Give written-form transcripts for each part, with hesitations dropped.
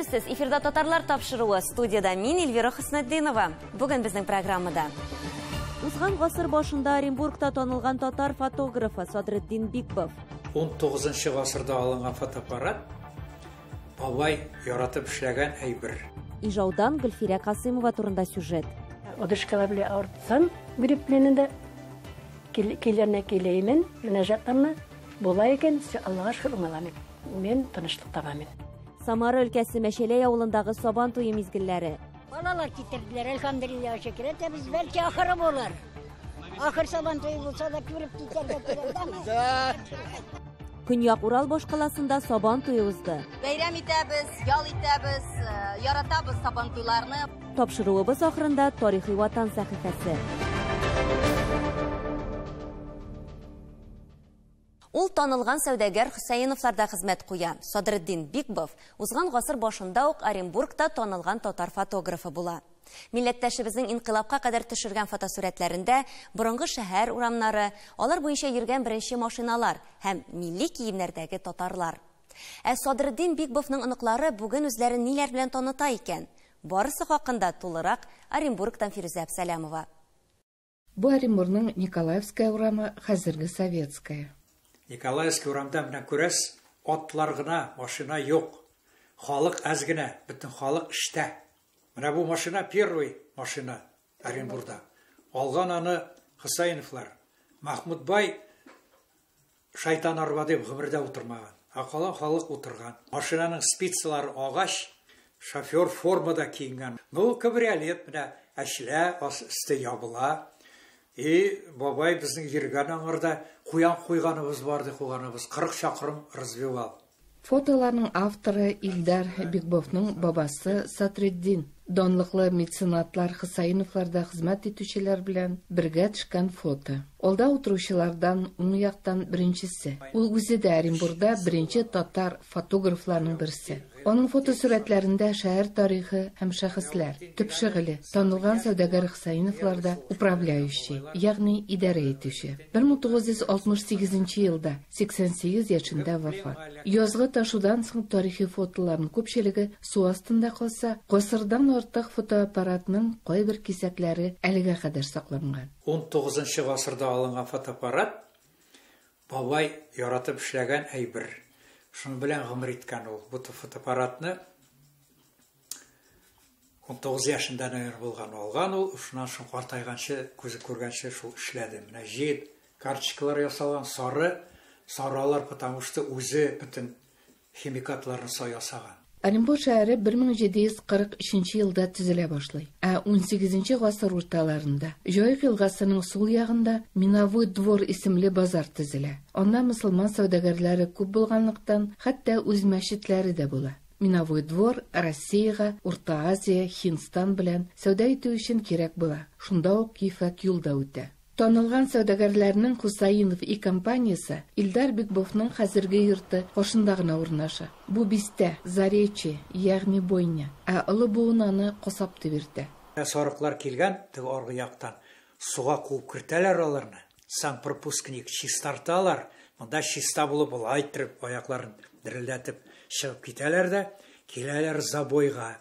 Исәнмесез, эфирда Татарлар тапшыруы. Студияда мин, Эльвира Хөснетдинова. Бүген безнең программада. Узган гасыр башында Оренбургта танылган татар фотографы Садретдин Бикбов. 19 гасырда алынган фотоаппарат бабай яратып эшләгән әйбер. Ижаудан Гөлфирә Касымова турында сюжет. Одышкалар белән авыртсам, грипп белән дә киләренә киләймен, мөнәҗәтләрне була икән, Аллага шөкер, уңаламын. Мин тынычлык табамын. Самара өлкәсе Мәчәләй авылындагы Сабан туе мизгелләре. Балалар китерделәр, әлхәмдүлилләһ, шөкер итәбез, бәлки ахыры булыр. Ахыр Сабан туе булса да күреп китәргә кирәк. Көньяк Урал башкаласында Сабан туе узды. Бәйрәм итәбез, ял итәбез, яратабыз Сабан туйларны. Тапшыруыбыз ахырында тарихи ватан сәхифәсе. Ул танылган сәүдәгәр Хөсәеновларда хезмәт куя. Садретдин Бикбов узган гасыр башында ук Оренбургта танылган татар фотографы була. Милләттәшебезнең инкыйлабка кадәр төшергән фотосурәтләрендә борынгы шәһәр урамнары, алар буенча йөргән беренче машиналар һәм милли киемнәрдәге татарлар. Ә Садретдин Бикбовның оныклары бүген үзләрен ниләр белән таныта икән? Барысы хакында тулырак Оренбургтан Фирүзә Әбсәләмова. Бу Оренбургның Николаевская урамы, хәзерге Советская. Николаевский урамда менә күрәс, атлар гына, машина юк. Халык әз генә, бөтен халык эштә. Менә бу машина первый машина Оренбургда. Алган аны Хусаиновлар. Махмуд бай шайтан арба дип гомердә утырмаган. Ә калган халык утырган. Машинаның спицалары агач, шофер формада киенгән. Ну, кабриолет менә әчлә, өсте ябыла. И бабай безнең йөргән аңарда куян куйганыбыз бар ди, куганыбыз 40 чакрым развивал. Фотоларның авторы Илдар Бикбовның бабасы Садретдин. Данлыклы меценатлар Хусаиновларда хезмәт итүчеләр белән бергә төшкән фото. Алда утыручылардан уң яктан беренчесе. Ул үзе дә Оренбургда беренче татар фотографларының берсе. Аның фотосурәтләрендә шәһәр тарихы һәм шәхесләр, төп шөгыле танылган сәүдәгәр Хусаиновларда управляющий, ягъни идарә итүче. 1968 елда 88 яшендә вафат. Язгы ташудан соң тарихи фотоларның күпчелеге су астында калса, гасырдан артык фотоаппаратның кайбер кисәкләре әлегә кадәр сакланган. 19 гасырда алынган фотоаппарат бабай яратып эшләгән әйбер. Шуның белән гомер иткән ул. Бу фотоаппаратны 19 яшендә нәгәр булган алган ул, шуннан соң картайганчы, күзе күргәнче шул эшләде. Менә җит карточкалар ясалган, сары, саралар, потому что үзе бөтен химикатларны ясаган. Оренбург шәһәре 1743 елда төзелә башлый. Ә 18 гасыр урталарында Җаек елгасының сул ягында Миновой двор исемле базар төзелә. Анда мөселман сәүдәгәрләре күп булганлыктан, хәтта үз мәчетләре дә була. Миновой двор Россиягә, Урта Азия, Һиндстан белән сәүдә итү өчен кирәк була. Шунда ук ефәк юл да үтә. Танылган сәүдәгәрләрнең Хусаинов и компаниясе Илдар Бикбовның хәзерге йорты каршында гына урнаша. Бу бистә Заречье, ягъни бойня, ә олы буын аны касап дип йөртә. Сарыклар килгән теге аргы яктан, суга куып кертәләр аларны. Санпропускник чистарталар. Монда чиста булып алай иттереп аякларын дерелдәтеп чыгып китәләр дә, киләләр забойга.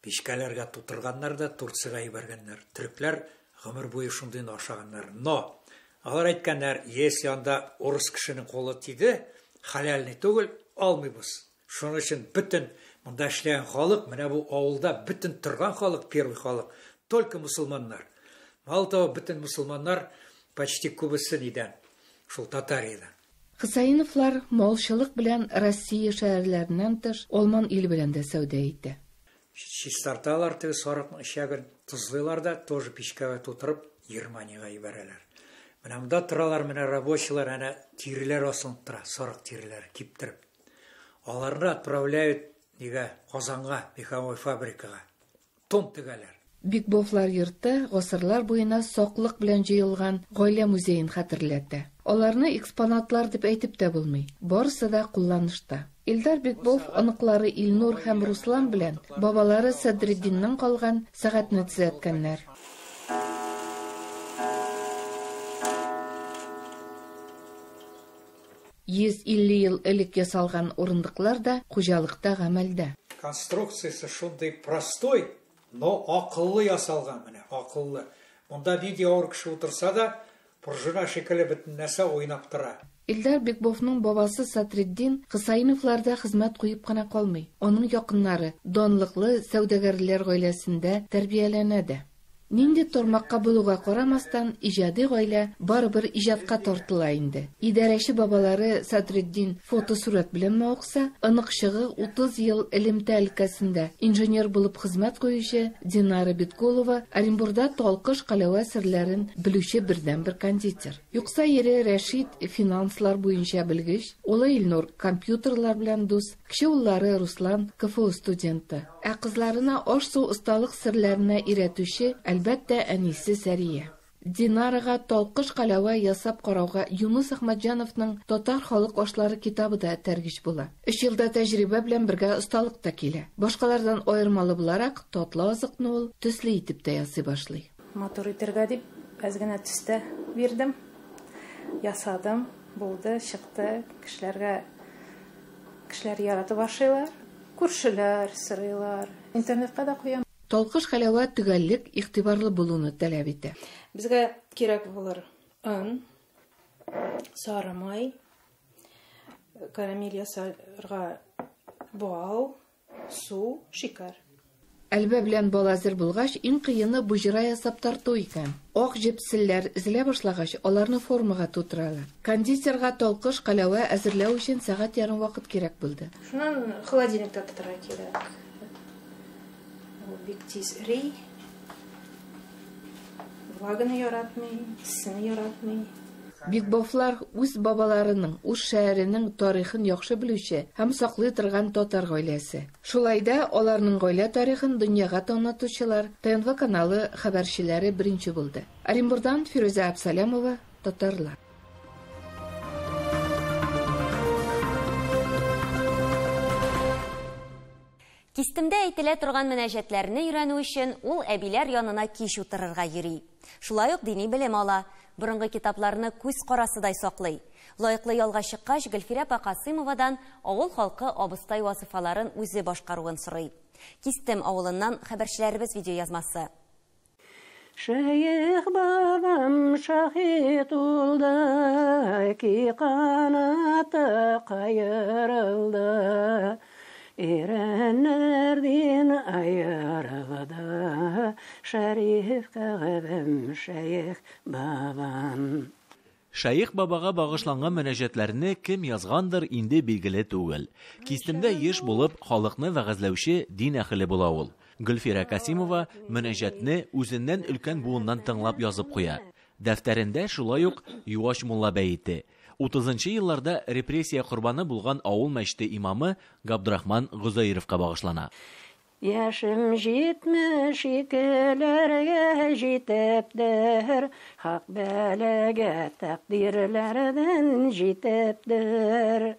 Пичкәләргә тутырганнар да Турциягә җибәргәннәр. Төрекләр гомер буе шундыйны ашаганнар. Но алар әйткәннәр, если анда урыс кешенең кулы тиде, хәләлне түгел, алмыйбыз. Шуның өчен бөтен монда эшләгән халык, менә бу авылда бөтен торган халык, первый халык, только мусульманнар. Мало того, бөтен мусульманнар почти күбесе нидән? Шул Татариядән. Хусаиновлар малчылык белән Россия шәһәрләреннән тыш Алман иле белән дә сәүдә итә. Чистарталар теге сарыкның эчәген, тозлыйлар да, тоже пичкәгә тутырып Германиягә җибәрәләр. Менә монда торалар, менә рабочилар, әнә тиреләр асылынып тора, сарык тиреләре киптереп. Аларны отправляют нигә? Казанга, меховой фабрикага. Тон тегәләр. Бикбовлар йорты гасырлар буена саклык белән җыелган гаилә музеен хәтерләтә. Аларны экспонатлар дип әйтеп тә булмый. Барысы да кулланышта. Илдар Бикбов оныклары Илнур һәм Руслан белән бабалары Садретдиннән калган сәгатьне төзәткәннәр. 150 ел элек ясалган урындыклар да хуҗалыкта гамәлдә. Конструкциясе шундый простой, но акыллы ясалган менә, акыллы. Монда нинди авыр кеше утырса да, пружина шикелле бөтен нәрсә уйнап тора. Илдар Бикбовның бабасы Сатретдин Хысаиновларда хезмәт куеп кына калмый. Аның якыннары данлыклы сәүдәгәрләр гаиләсендә тәрбияләнә дә. Нинди тармакка булуга карамастан, иҗади гаилә барыбер иҗатка тартыла инде. Идарәче бабалары Садретдин фотосурәт белән мавыкса, оныкчыгы 30 ел элемтә өлкәсендә инженер булып хезмәт куючы Динара Биткулова Оренбурда талкыш каләвә серләрен белүче бердәнбер кондитер. Юкса ире Рәшит финанслар буенча белгеч, улы Илнур компьютерлар белән дус, кече уллары Руслан КФУ студенты. Ә кызларына аш-су осталык серләренә өйрәтүче, әлбәттә, әнисе Сәрия. Динарага талкыш каләвә ясап карауга Юнус Әхмәтҗановның Татар халык ашлары китабы да этәргеч була. Өч елда тәҗрибә белән бергә осталык та килә. Башкалардан аермалы буларак, татлы азыкны ул төсле итеп тә ясый башлый. Матур итәргә дип әз генә төс тә бирдем. Ясадым, булды, чыкты. Кешеләргә кешеләр яратып ашыйлар. Күршеләр сорыйлар. Интернетка да куям. Талкыш хәләвә төгәллек, игътибарлы булуны таләп итә. Безгә кирәк булыр он, сары май, карамель ясарга бал, су, шикәр. Әлбә белән бал әзер булгач, иң кыены боҗра ясап тарту икән. Ак җепселләр өзелә башлагач, аларны формага тутыралар. Кондитерга талкыш каләвә әзерләү өчен сәгать ярым вакыт кирәк булды. Шуннан холодильникта тотарга кирәк. Ул бик тиз эри. Влаганы яратмый, эссене яратмый. Бикбовлар үз бабаларының, үз шәһәренең тарихын яхшы белүче һәм саклый торган татар гаиләсе. Шулай да аларның гаилә тарихын дөньяга танытучылар ТНВ каналы хәбәрчеләре беренче булды. Оренбурдан Фирүзә Абсалямова, Татарлар. Кистемдә әйтелә торган мөнәҗәтләрне өйрәнү өчен ул әбиләр янына кич утырырга йөри. Шулай ук дини белем ала. Борынгы китапларны күз карасыдай саклый. Лаеклы ялга чыккач, Гөлфирә апа Касыймовадан авыл халкы абыстай вазифаларын үзе башкаруын сорый. Кистем авылыннан хәбәрчеләребез видеоязмасы. Шәех бабам шаһит улды, ки канаты каерылды. Иреннәрдин аерылды, Шәриф кәгъбем шәех бабам. Шәех бабага багышланган мөнәҗәтләрне кем язгандыр инде билгеле түгел. Кистемдә еш булып халыкны вәгазьләүче дин әһеле була ул. Гөлфирә Касимова мөнәҗәтне үзеннән өлкән буыннан тыңлап язып куя. Дәфтәрендә шулай ук Юаш мулла бәете. 30 елларда репрессия корбаны булган авыл мәчете имамы Габдрахман Гозәировка багышлана. Яшем 72-ләргә җитепдер, хак бәләгә тәкъдирләрдән җитепдер.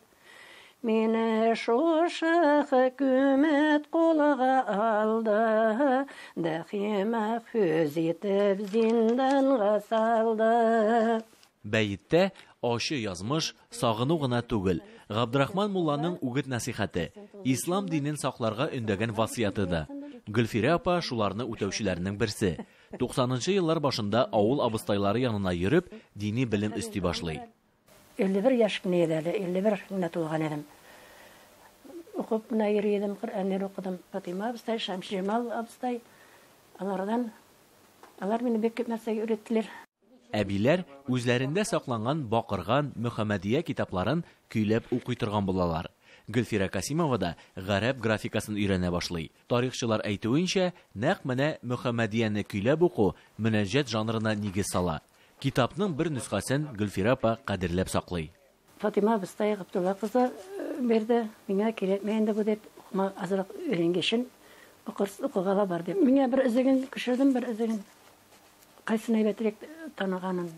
Мине шушы хөкүмәт кулга алды, дәхи мәхфүз итеп зинданга салды. Бәйеттә ачы язмыш сагыну гына түгел. Габдрахман мулланың үгет нәсихәте, ислам динен сакларга өндәгән васыяты да. Гөлфирә апа шуларны үтәүчеләрнең берсе. 90 еллар башында авыл абыстайлары янына йөреп, дини белем өсти башлый. 51 яшь кенә иде әле, 51 генә тулган идем. Укып менә йөри идем, Коръәннәр укыдым. Фатима абыстай, Шәмсиҗамал абыстай, алардан алар мине бик күп нәрсәгә өйрәттеләр. Әбиләр үзләрендә сакланган Бакырган, Мөхәммәдия китапларын көйләп укый торган булалар. Гөлфирә Касимова да гарәп графикасын өйрәнә башлый. Тарихчылар әйтүенчә, нәкъ менә Мөхәммәдияне көйләп уку мөнәҗәт жанрына нигез сала. Китапның бер нөсхәсен Гөлфирә апа кадерләп саклый. Фатима абыстай Габдулла кызы бирде. Миңа кирәкме инде бу дип, укыма азрак өйрәнгәчен укырга ла бар дип. Миңа бер өзеген күчердем, бер өзеген. Кайсын әйбәтрәк таныганын.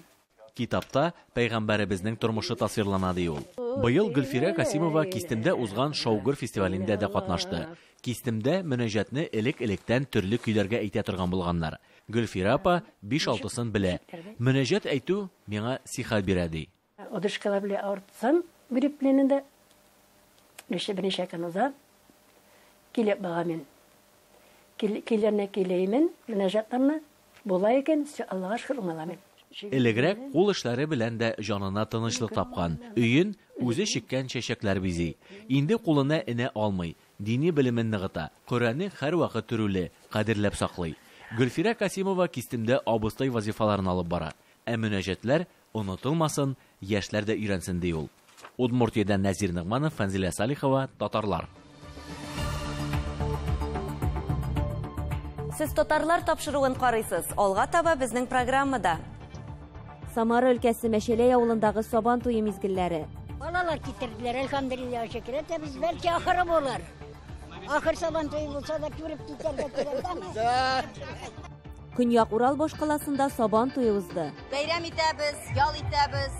Китапта пәйгамбәребезнең тормышы тасвирлана ди ул. Быел Гөлфирә Касимова Кистемдә узган Шаугыр фестивалендә дә катнашты. Кистемдә мөнәҗәтне элек-электән төрле көйләргә әйтә торган булганнар. Гөлфирә апа 5-6сын белә. Мөнәҗәт әйтү миңа сихәт бирә ди. Одышкалар белән авыртсам, грипп белән инде берничә көн уза. Килеп бага мин. Килерне килеймен, мөнәҗәтләрне була икән, Аллага шөкер уңала мин. Элегрәк кул эшләре белән дә җанына тынычлык тапкан. Өен үзе чиккән чәчәкләр бизи. Инде кулына энә алмый, дини белемен ныгыта. Коръәнне һәрвакыт төрүле, кадерләп саклый. Гөлфирә Касимова Кистемдә абыстай вазифаларын алып бара. Ә мөнәҗәтләр онытылмасын, яшьләр дә өйрәнсен ди ул. Удмуртиядән Нәзир Ногманов, Фәнзилә Салихова, Татарлар. Сез татарлар тапшыруын карыйсыз. Алга таба безнең программада. Самара өлкәсе Мәчәләй авылындагы Сабан туе мизгелләре. Балалар китерделәр, әлхәмдүлилләһ, шөкер итәбез. Бәлки ахыры булыр. Ахыр Сабан туе булса да күреп китәргә кирәк. Көньяк Урал башкаласында Сабан туе узды. Бәйрәм итәбез, ял итәбез,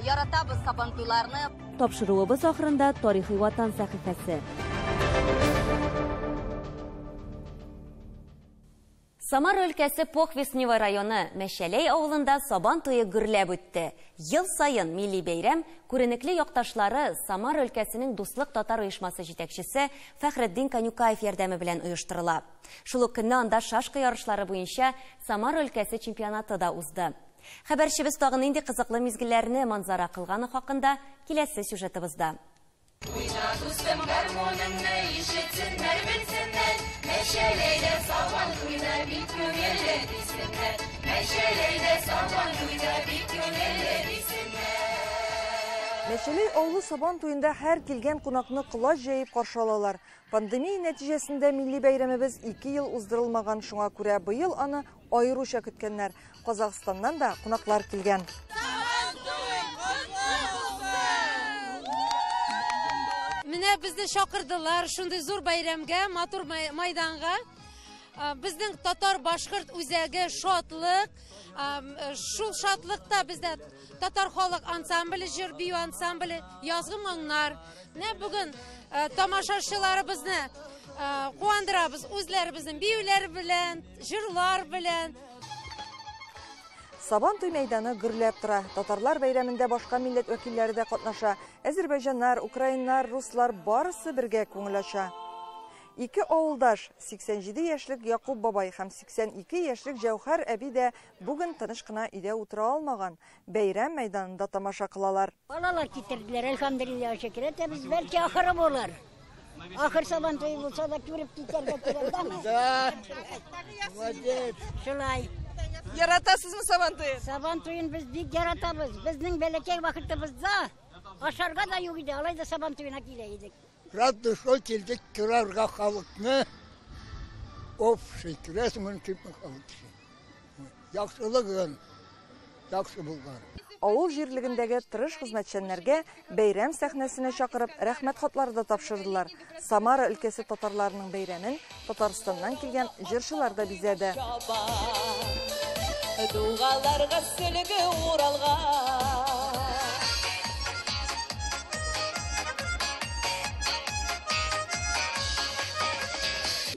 яратабыз Сабан туйларны. Тапшыруыбыз ахырында тарихи ватан сәхифәсе. Самара өлкәсе Похвистнево районы Мәчәләй авылында Сабан туе гөрләп үтте. Ел саен милли бәйрәм күренекле якташлары Самара өлкәсенең Дуслык татар оешмасы җитәкчесе Фәхретдин Канюкаев ярдәме белән оештырыла. Шул ук көнне анда шашка ярышлары буенча Самара өлкәсе чемпионаты да узды. Хәбәрчебез тагын нинди кызыклы мизгелләрне манзара кылганы хакында киләсе сюжетыбызда. Уйна, дустым, гармоныңны ишетсеннәр, белсеннәр. Мәчәләйдә Сабан туйда бик күңелле дисеннәр. Мәчәләйдә Сабан туйда бик күңелле дисеннәр. Мәчәләй авылы Сабан туенда һәр килгән кунакны колач җәеп каршы алалар. Пандемия нәтиҗәсендә милли бәйрәмебез 2 ел уздырылмаган, шуңа күрә быел аны аеруча көткәннәр. Казахстаннан да кунаклар килгән. Менә безне чакырдылар шундый зур бәйрәмгә, матур майданга. Безнең татар-башкорт үзәге шатлык. Шул шатлыкта бездә татар халык ансамбле, җыр бию ансамбле, язгы моңнар. Менә бүген тамашачыларыбызны куандырабыз үзләребезнең биюләр белән, җырлар белән. Сабан туй мәйданы гөрләп тора. Татарлар бәйрәмендә башка милләт вәкилләре дә катнаша. Әзербайҗаннар, украиннар, руслар барысы бергә күңел ача. Ике авылдаш, 87 яшьлек Якуб бабай һәм 82 яшьлек Җәүһәр әби дә бүген тыныч кына өйдә утыра алмаган. Бәйрәм мәйданында тамаша кылалар. Балалар китерделәр, әлхәмдүлилләһ, шөкер итәбез. Бәлки ахыры булыр. Ахыр Сабан туе булса да күреп китәргә кирәк. Молодец. Шулай. Яратасызмы Сабан туен? Сабан туен без бик яратабыз. Безнең бәләкәй вакытыбызда ашарга да юк иде, алай да Сабан туена килә идек. Рад душой килдек күрергә халыкны. Оф, шикрәсең күпме халык. Яхшылыгын, яхшы булган. Авыл җирлегендәге тырыш хезмәтчәннәргә бәйрәм сәхнәсенә чакырып рәхмәт хатлары да тапшырдылар. Самара өлкәсе татарларының бәйрәмен Татарстаннан килгән җырчылар да бизәде. Дугаларга сөлге уралган.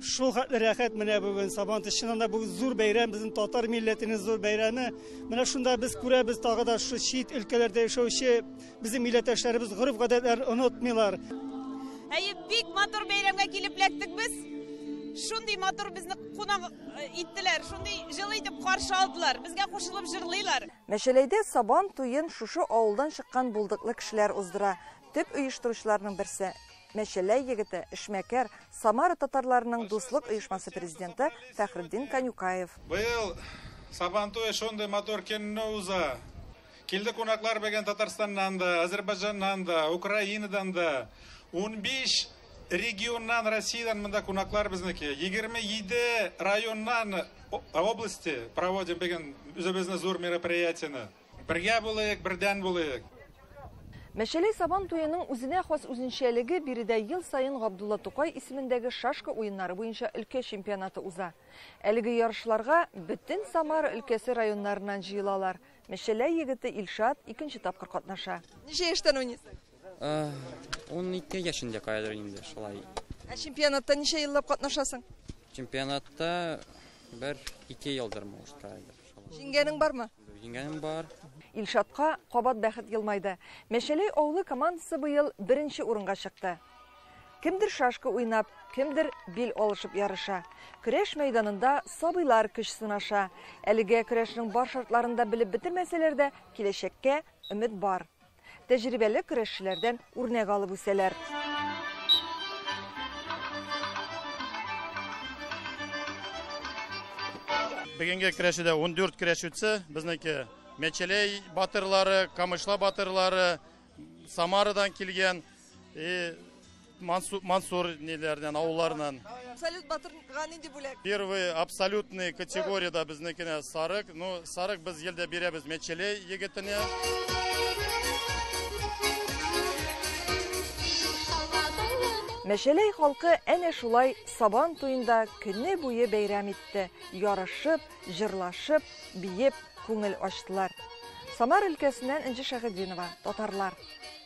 Шул хәтле рәхәт менә бүген Сабан туе. Чыннан да бүген зур бәйрәм, безнең татар милләтенең зур бәйрәме. Менә шунда без күрәбез тагы да шу чит өлкәләрдә яшәүче безнең милләттәшләребез гореф-гадәтләрен онытмыйлар. Әйе, бик матур бәйрәмгә килеп эләктек без. Шундый матур безне кунак иттеләр, шундый җылы итеп каршы алдылар, безгә кушылып җырлыйлар. Мәчәләйдә Сабан туен шушы авылдан чыккан булдыклы кешеләр уздыра. Төп оештыручыларның берсе Мәчәләй егете, эшмәкәр, Самара татарларының дуслык оешмасы президенты Фәхретдин Канюкаев. Быел Сабан туе шундый матур көнне уза. Килде кунаклар бүген Татарстаннан да, Азербайҗаннан да, Украинадан да. 15 регионнан, Россиядан монда кунаклар безнеке. 27 районнан области проводим бүген үзебезнең зур мероприятиене. Бергә булыйк, бердән булыйк. Мәчәләй Сабан туеның үзенә хас үзенчәлеге биредә ел саен Габдулла Тукай исемендәге шашка уеннары буенча өлкә чемпионаты уза. Әлеге ярышларга бөтен Самара өлкәсе районнарыннан җыелалар. Мәчәләй егете Илшат икенче тапкыр катнаша. Ничә яшьтән уйныйсың? 12 яшендә каядыр инде шулай. Ә чемпионатта ничә еллап катнашасың? Чемпионатта 1-2 елдыр может каядыр. Җиңгәнең бармы? Җиңгәнем бар. Илшатка кабат бәхет елмайды. Мәчәләй авылы командасы быел беренче урынга чыкты. Кемдер шашка уйнап, кемдер бил алышып ярыша. Көрәш мәйданында сабыйлар көч сынаша. Әлегә көрәшнең бар шартларын да белеп бетермәсәләр дә, киләчәккә өмет бар. Тәҗрибәле көрәшчеләрдән үрнәк алып үсәләр. Бүгенге көрәшүдә 14 көрәшүче, безнеке Мәчәләй батырлары, Камышла батырлары, Самарадан килгән, Мансур ниләрдән, авылларынан. Абсолют батырга нинди бүләк? Первый абсолютный категорияда безнекенә сарык. Ну, сарык без елда бирәбез Мәчәләй егетенә. Мәчәләй халкы әнә шулай Сабан туенда көне буе бәйрәм итте. Ярышып, җырлашып, биеп, күңел ачтылар. Самар өлкәсеннән Энҗе Шәһетдинова, Татарлар.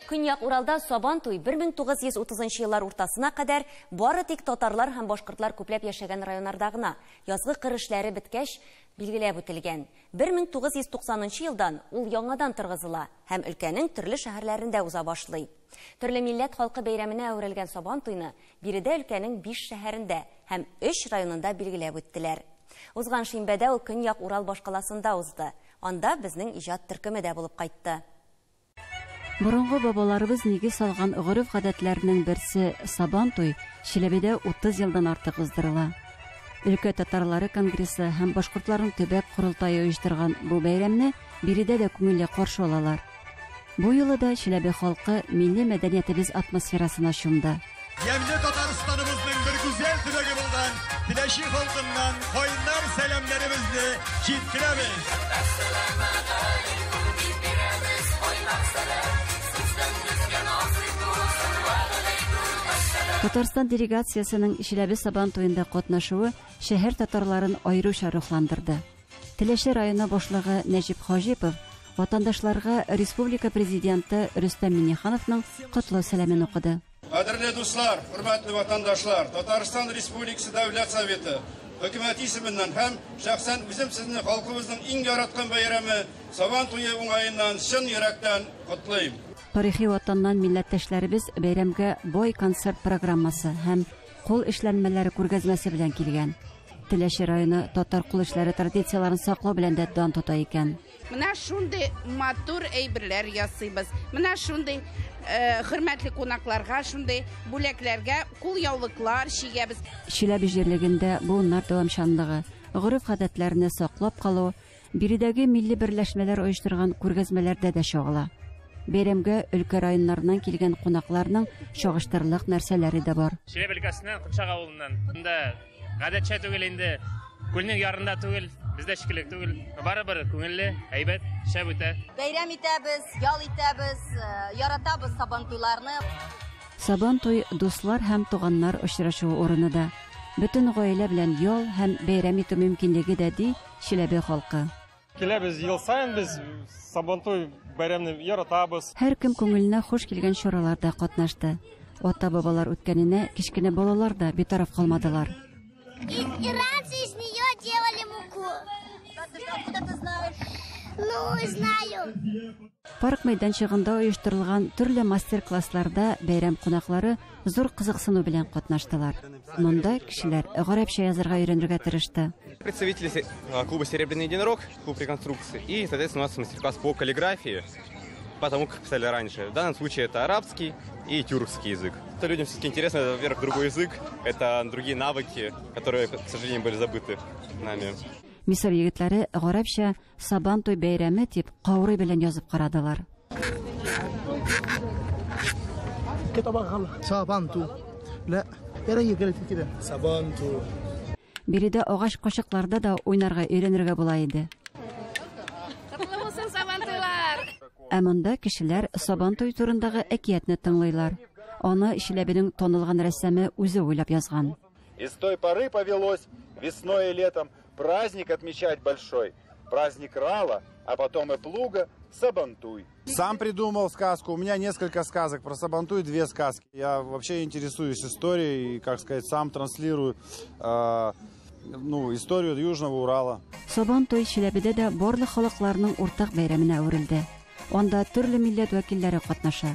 Көньяк Уралда Сабан туй 1930 еллар уртасына кадәр бары тик татарлар һәм башкортлар күпләп яшәгән районнарда гына язгы кыр эшләре беткәч билгеләп үтелгән. 1990 елдан ул яңадан торгызыла һәм өлкәнең төрле шәһәрләрендә уза башлый. Төрле милләт халкы бәйрәменә әверелгән Сабан туйны биредә өлкәнең 5 шәһәрендә һәм 3 районында билгеләп үттеләр. Узган шимбәдә ул Көньяк Урал башкаласында узды. Анда безнең иҗат төркеме дә булып кайтты. Борынгы бабаларыбыз нигез салган гореф-гадәтләрнең берсе Сабан туй Чиләбедә 30 елдан артык уздырыла. Өлкә татарлары конгрессы һәм башкортларның төбәк корылтае оештырган бу бәйрәмне биредә дә күңелле каршы алалар. Бу юлы да Чиләбе халкы милли мәдәниятебез атмосферасына чумды. Ямьле Татарстаныбызның бер гүзәл төбәге булган Теләче халкыннан кайнар сәламнәребезне җиткерәбез. Татарстан делегациясенең Чиләбе Сабан туенда катнашуы шәһәр татарларын аеруча рухландырды. Теләче районы башлыгы Нәҗип Хаҗипов ватандашларга республика президенты Рөстәм Миңнехановның котлы сәламен укыды. Кадерле дуслар, хөрмәтле ватандашлар, Татарстан Республикасы Дәүләт Советы хөкүмәте исеменнән һәм шәхсән үзем сезне халкыбызның иң яраткан бәйрәме Сабан туе уңаеннан чын йөрәктән котлыйм. Тарихи ватаннан милләттәшләребез бәйрәмгә бай концерт программасы һәм кул эшләнмәләре күргәзмәсе белән килгән. Теләче районы татар кул эшләре традицияләрен саклау белән дә дан тота икән. Менә шундый матур әйберләр ясыйбыз. Менә шундый хөрмәтле кунакларга, шундый бүләкләргә кул яулыклар чигәбез. Чиләбе җирлегендә буыннар дәвамчанлыгы, гореф-гадәтләрне саклап калу, биредәге милли берләшмәләр оештырган күргәзмәләрдә дә чагыла. Бәйрәмгә өлкә районнарыннан килгән кунакларның чагыштырырлык нәрсәләре дә бар. Чиләбе өлкәсеннән, Кунчак авылыннан. Монда гадәтчә түгел инде, күлнең ярында түгел, бездә шикелле түгел. Барыбер күңелле, әйбәт, шәп үтә. Бәйрәм итәбез, ял итәбез, яратабыз Сабан туйларны. Сабан туй дуслар һәм туганнар очрашуы урыны да. Бөтен гаилә белән ял һәм бәйрәм итү мөмкинлеге дә ди Чиләбе халкы. Киләбез ел саен без Сабан туй бәйрәмне яратабыз. Һәркем күңеленә хуш килгән чараларда катнашты. Ата-бабалар үткәненә кечкенә балалар да битараф калмадылар. И раньше из нее делали муку. Откуда ты знаешь? Ну, знаю. Парк мәйданчыгында оештырылган төрле мастер-классларда бәйрәм кунаклары зур кызыксыну белән катнаштылар. Монда кешеләр гарәпчә язарга өйрәнергә тырышты. Представители клуба «Серебряный единорог», клуб реконструкции, и, соответственно, у нас мастер-класс по каллиграфии, по тому, как писали раньше. В данном случае это арабский и тюркский язык. Это людям все-таки интересно, это, во-первых, другой язык, это другие навыки, которые, к сожалению, были забыты нами. Мисыр егетләре гарәпчә Сабан туй бәйрәме дип каурый белән язып карадылар. Биредә агач кашыкларда да уйнарга өйрәнергә була иде. Котлы булсын Сабан туйлар! Ә монда кешеләр Сабан туй турындагы әкиятне тыңлыйлар. Аны Чиләбенең танылган рәссамы үзе уйлап язган. И с той поры повелось весной и летом праздник отмечать большой. Праздник Рала, а потом и плуга, Сабантуй. Сам придумал сказку. У меня несколько сказок про Сабантуй, 2 сказки. Я вообще интересуюсь историей и, как сказать, сам транслирую историю Южного Урала. Сабантуй Чиләбедә дә барлык халыкларның уртак бәйрәменә әверелде. Анда төрле милләт вәкилләре катнаша.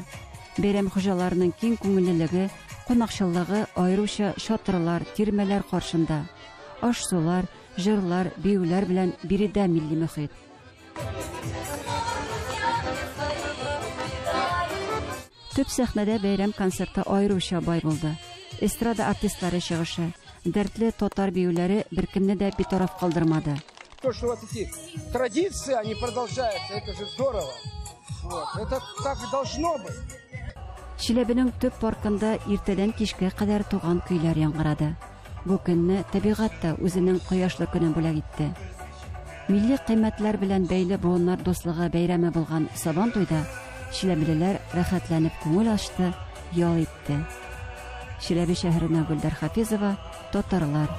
Бәйрәм хуҗаларының киң күңеллелеге, кунакчыллыгы аеруча чатырлар, тирмәләр каршында. Аш-сулар, җырлар, биюләр белән биредә милли мөхит. Төп сәхнәдә бәйрәм концерты аеруча бай булды. Эстрада артистлары чыгышы, дәртле татар биюләре беркемне дә битараф калдырмады. То, что вот эти традиции, они продолжаются, это же здорово. Вот. Это так и должно быть. Чиләбенең төп паркында иртәдән кичкә кадәр туган көйләр яңгырады. Бу көнне табигать тә үзенең кояшлы көнен бүләк итте. Милли кыйммәтләр белән бәйле буыннар дуслыгы бәйрәме булган Сабан туйда чиләбелеләр рәхәтләнеп күңел ачты, ял итте. Чиләбе шәһәреннән Гөлдәр Хафизова, Татарлар.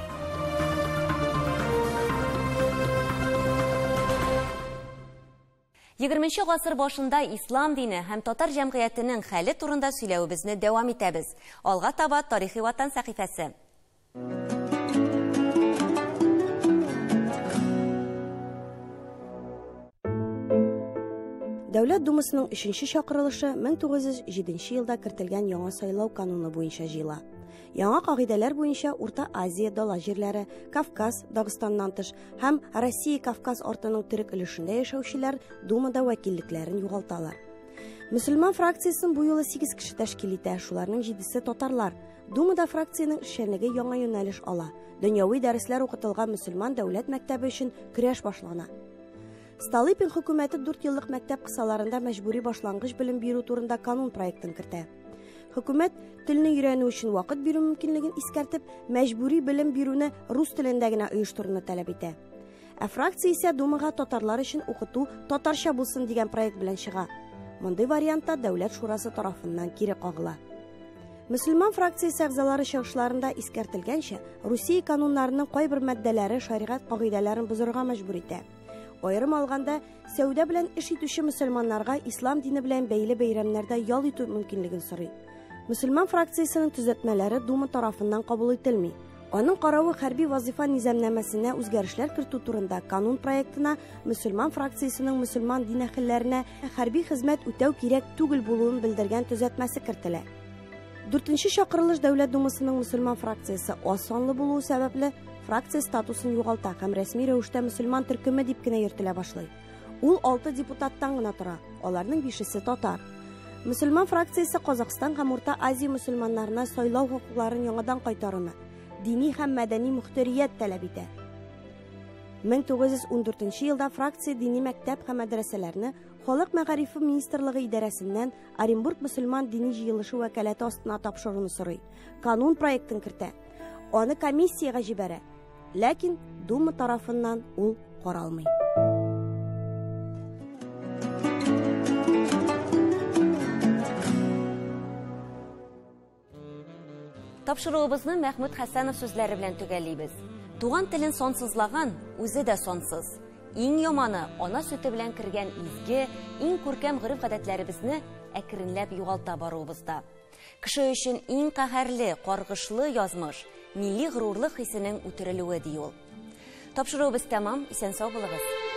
Егерменче гасыр башында ислам дине һәм татар җәмгыятенең хәле турында сөйләвебезне дәвам итәбез. Алга таба Тарихи Ватан сәхифәсе. Дәүләт Думасының өченче чакырылышы 1907 елда кертелгән яңа сайлау кануны буенча җыела. Яңа кагыйдәләр буенча Урта Азия дала җирләре, Кавказ, Дагыстаннан тыш һәм Россия Кавказ артының төрек өлешендә яшәүчеләр Думада вәкиллекләрен югалталар. Мөселман фракциясен бу юлы 8 кеше тәшкил итә, шуларның 7-се татарлар. Думада фракциянең эшчәнлеге яңа юнәлеш ала. Дөньяви дәресләр укытылган мөселман дәүләт мәктәбе өчен көрәш башлана. Столыпин хөкүмәте 4 еллык мәктәп кысаларында мәҗбүри башлангыч белем бирү турында канун проектын кертә. Хөкүмәт телне өйрәнү өчен вакыт бирү мөмкинлеген искәртеп, мәҗбүри белем бирүне рус телендә генә оештыруны таләп итә. Ә фракция исә Думага татарлар өчен укыту татарча булсын дигән проект белән чыга. Мондый вариантта Дәүләт шурасы тарафыннан кире кагыла. Мөселман фракциясе әгъзалары чыгышларында искәртелгәнчә, Русия кануннарының кайбер маддәләре шәригать кагыйдәләрен бозырга мәҗбүр итә. Аерым алганда, сәүдә белән эш итүче мөселманнарга ислам дине белән бәйле бәйрәмнәрдә ял итү мөмкинлеген сорый. Мөселман фракциясенең төзәтмәләре Дума тарафыннан кабул ителми. Аның каравы хәрби вазифа низамнамәсенә үзгәрешләр кертү турында канун проектына мөселман фракциясенең мөселман дин әһелләренә хәрби хезмәт үтәү кирәк түгел булуын белдергән төзәтмәсе кертелә. Дүртенче чакырылыш Дәүләт Думасының мөселман фракциясе аз санлы булуы сәбәпле фракция статусын югалта һәм рәсми рәвештә мөселман төркеме дип кенә йөртелә башлый. Ул 6 депутаттан гына тора, аларның 5-се татар. Мөселман фракциясе Казахстан һәм Урта Азия мөселманнарына сайлау хокукларын яңадан кайтаруны, дини һәм мәдәни мөхтәрият таләп итә. 1914 елда фракция дини мәктәп һәм мәдрәсәләрне Халык мәгарифе министрлыгы идарәсеннән Оренбург мөселман дини җыелышы вәкаләте астына тапшыруны сорый. Канун проектын кертә. Аны комиссиягә җибәрә. Ләкин Дума тарафыннан ул каралмый. Тапшыруыбызны Мәхмүт Хәсәнов сүзләре белән төгәллибез. Туган телен сансызлаган, үзе дә сансыз. Иң яманы, ана сөте белән кергән изге, иң күркәм гореф-гадәтләребезне әкренләп югалта баруыбызда. Кеше өчен иң каһәрле, каргышлы язмыш, милли горурлык хисенең үтерелүе ди ул. Тапшыруыбыз тәмам, исән-сау булыгыз.